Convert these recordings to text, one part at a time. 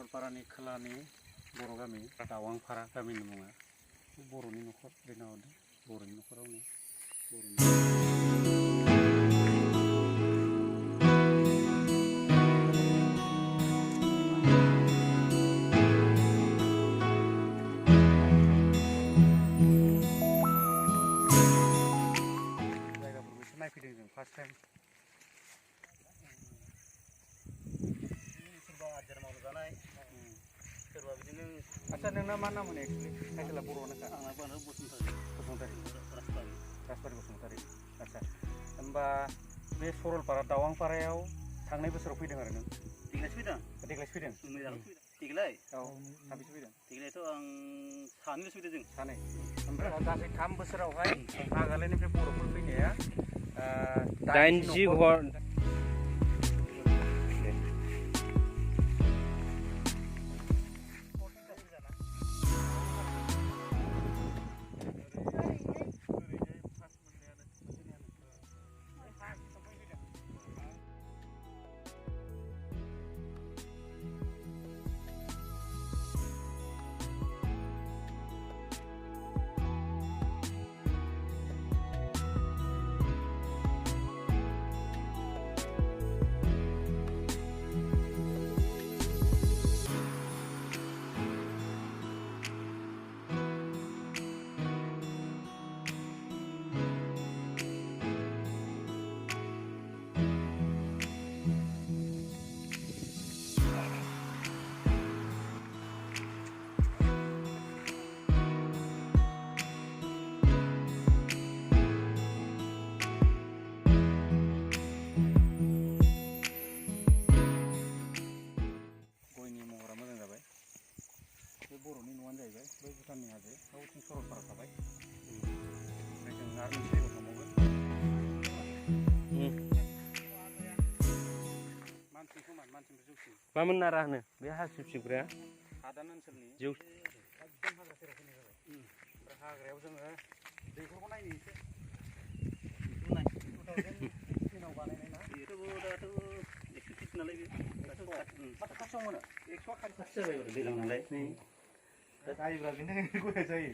सरलपारानि खोलानि बर' गामि दावांपारा गामिनि मुङा बर'नि न'खर बेनाव बर'नि न'खरावनो जायगाफोरखौ एसे नायफैदों जों फार्स्ट टाइम आच्छा नोंना मा नाम होनो एक्चुअली टाइटेला बर'आनोखा आंना बसुमतारी राजबारि बसुमतारी आच्छा होमबा बे सरलपारा दावांपारायाव थांनाय बोसोराव फैदों आरो नों देग्लायसो फैदों देग्लाय औ साबेसे फैदों देग्लायथ' आं सानैल'सो फैदों जों सानै ओमफ्राय गासै 3 बोसोरावहाय नागालेण्डनिफ्राय बर'फोर फैनाया 80 घर बर'नि न'आनो जाहैबाय बै भुटाननि हाजो गावथिं सरलपारा थाबाय ओमफ्राय जों आरो मोनसे जायगायाव थांबावगोन मानसिनि समान मानसिनिफ्राय जौसिन मामोन नारा होनो बे हासिब सिबग्राया हादान ओनसोलनि जौ एकदम हाग्रा सेराव फैनाय जाबाय ओमफ्राय हाग्रायाव जोङो दैखरखौ नायनो एसे 2010आव बानायनाय ना बेथ' दाथ' 130 नालाय बे माथो खाथियाव मोनो 100 खाथि जाबाय दैज्लां नालाय जायोब्ला बेनि थाखायनो गया जायो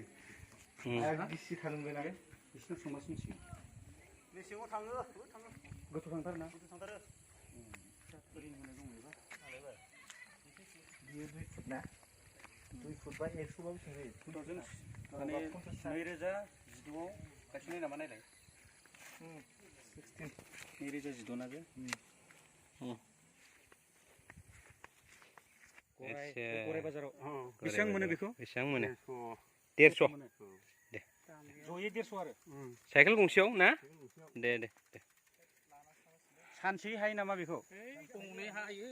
आरो गिसि खालामगोन आरो बिसिनाव सोंबासो मिथिगोन मेसेङाव थाङो गोथौ थांथारो ना गोथौ थांथारो ओरैनो होनाय दंलायबा बियो 2 फुट ना 2 फुट बा 100 बा बेसेबां जायो 2000 माने 2016आव गायसननाय नामा नायलाय 16 2016 ना बे गराय बाजाराव बेसेबां मोनो बेखौ बेसेबां मोनो 150 दे जयै 150 आरो साइकेल गंसेयाव ना दे दे दे सानसे हायो नामा बेखौ गंनै हायो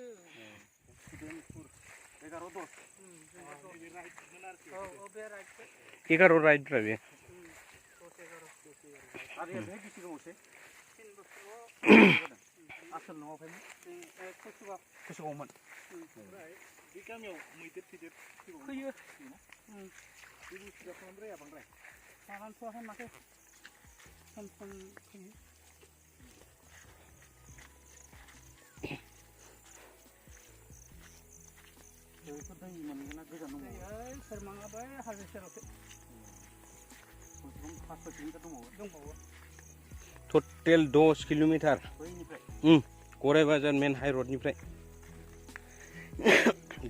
11 राइड ब्रा बे आरो बेहाय बेसे गोबावसै आसोल न'आव फैमोन बे गामियाव मैदेर थैदेर फैयो बे बुस्थुआ खालामद्राया बांद्राय माबानोथ'वाखै माथो सम फैयो बेफोर दै मोनगोन ना गोजान दंबावो सोरमाङा बै हाजो सेरावसो 5 किल'मिटार दंबावो टटेल 10 किल'मिटार बैनिफ्राय गराय बाजार मेन हाइ रडनिफ्राय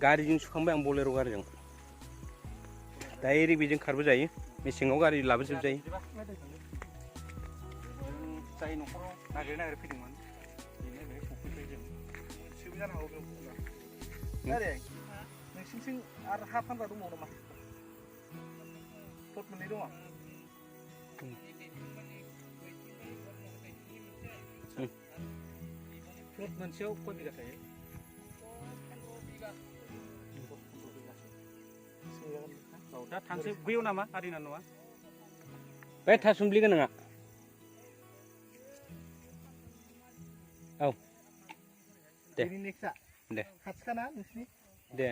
गारिजों सुखांबाय आं बलेर' गारिजों डाइरेक्ट बेजों खारबो जायो मेसेङाव गारि लाबोजोबजायो जाय न'खराव नागिर फैदोंमोन बेनो बेहाय सफैबाय जों सोबो जानो हागौ बेयाव नोंसिनिथिं आरो हा फानग्रा दंबावो नामा प्लट मोननै दङ प्लट मोनसेयाव खय बिगा थायो औ दा थांसै बैयाव नामा आदैना न'आ बे थासुमब्लि गोनाङा औ दे दे खाथिखाना नोंसिनि दे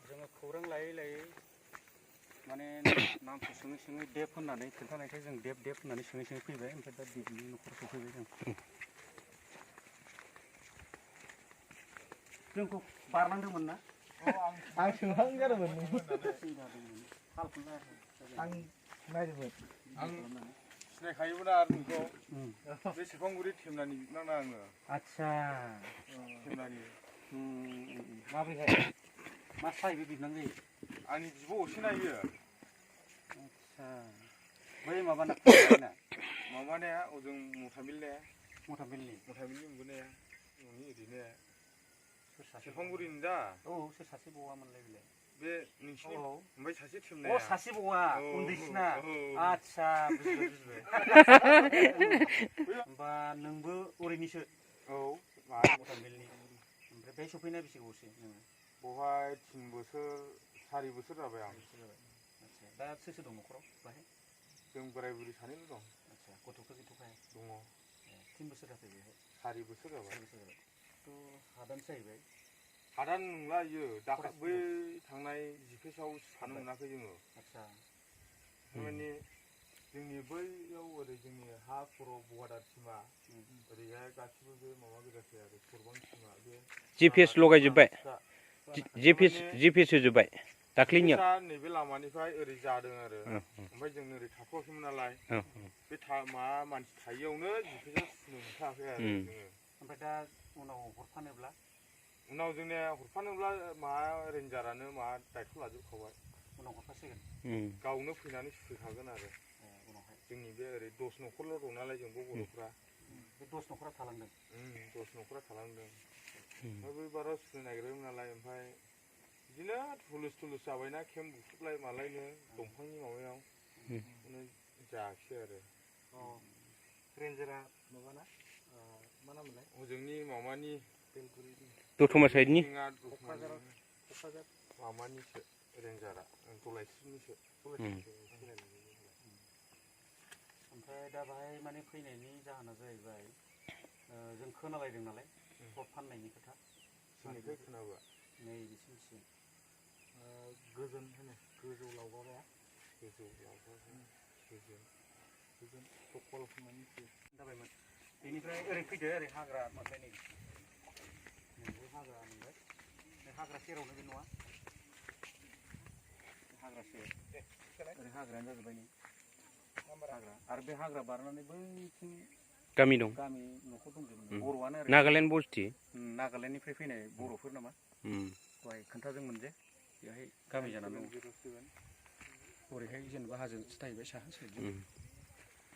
जोङो खौरां लायै लायै माने नामखौ सोङै देब होननानै खोन्थानायखाय जों देब होननानै सोङै फैबाय ओमफ्राय दा देबनि न'खराव सफैबाय जों जोंखौ बारनांदोंमोन ना आं सोंहां जादोंमोन आं नायदोंमोन आं सिनायखायोमोन आरो नोंखौ बे सेरफांगुरि थेमनानि नांना आङो आदसा थेमनानि माबोरैहाय मा साहिबो बिबनां जायो आंनि बिब' असे नायो आदसा बै माबाना माबानाया ओजों मथामिलनाया मथामिलनि मोनबोनाया न'नि ओरैनो सेरफांगुरिनि दा औ सोर सासे बावामोनलाय बेलाय बे नोंसिनि ओमफ्राय सासे अ थेमनाया सासे बावा उन्दैसिना आदसा बुजिबाय होमबा नोंबो ओरैनिसो औ मथामिलनि ओमफ्राय बे सफैनाया बेसे गोबावसै नोङो बहाय 3 बोसोर 4 बोसोर जाबाय आं आदसा दा सोर सोर दं न'खराव बाहाय जों बोराय बुरि सानैल' दं आदसा गथ'फोर गैथ'खाया दङ 3 बोसोर जाबाय बेहाय 4 बोसोर जाबाय थ' हादान जाहैबाय हादान नंला इयो दाखा बै थांनाय जिपेसआव थानो मोनाखै जोङो आदसा थारमाने जोंनि बैयाव ओरै जोंनि हा खर' बर्डार सिमा ओरैहाय गासिबो बे माबा गोजासै आरो सरबां सिमा बे GPS लगायजोब्बाय GPS होजोब्बाय दाख्लैनिया नैबे लामानिफ्राय ओरै जादों आरो ओमफ्राय जों ओरै थाथ'वाखैमोन नालाय बे मा मानसि थायैयावनो जिपेसआ सुनो मोनथाराखै आरो जोङो ओमफ्राय दा उनाव हरफानोब्ला उनाव जोंनिया हरफानोब्ला माबा रेन्जारानो माबा दायथ' लाजोबखाबाय उनाव हरफासिगोन गावनो फैनानै सुफैखागोन आरो उनावहाय जोंनि बे ओरै 10 न'खरल' दं नालाय जोंबो बर'फ्रा बे 10 न'खरा थालांदों 10 न'खरा थालांदों ओमफ्राय बै बाराव सुनो नागिरदोंमोन नालाय ओमफ्राय बिदिनो हुलुस जाबायना केम्प बुख्रुबलाय मालायनो दंफांनि माबायाव जायाखिसै आरो रेन्जारा माबाना मा नाममोनलाय हजोंनि माबानि दतमा साइडनि क'क्राझार माबानिसो रेन्जारा दलाइस्रिनिसो ओमफ्राय दा बाहाय माने फैनायनि जाहोना जाहैबाय जों खोनालायदों नालाय प्लट फाननायनि खोथा जोंनिफ्राय खोनाबा नै बिसिमसिम गोजोन होनो गोजौ लावगाबाया गोजोन दखल होननानै जाबायमोन बेनिफ्राय ओरै फैदो ओरै हाग्रा मोनबाय नै बे हाग्रा मोनबाय बे हाग्रा सेरावनो बे न'आ हाग्रा सेर ओरै हाग्रायानो जाजोब्बाय नै हाग्रा आरो बे हाग्रा बारनानै बैथिं गामि दं गामि न'खर दंजोबो बर'आनो नागालेण्ड बस्ति नागालेण्डनिफ्राय फैनाय बर'फोर नामा दहाय खोन्थादोंमोन जे बेहाय गामि जानानै दं ओरैहाय जेनेबा हाजोसो थाहैबाय साहा साइडजों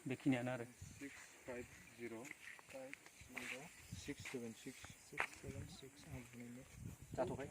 बेखिनियानो आरो 650 50676 जाथ'बाय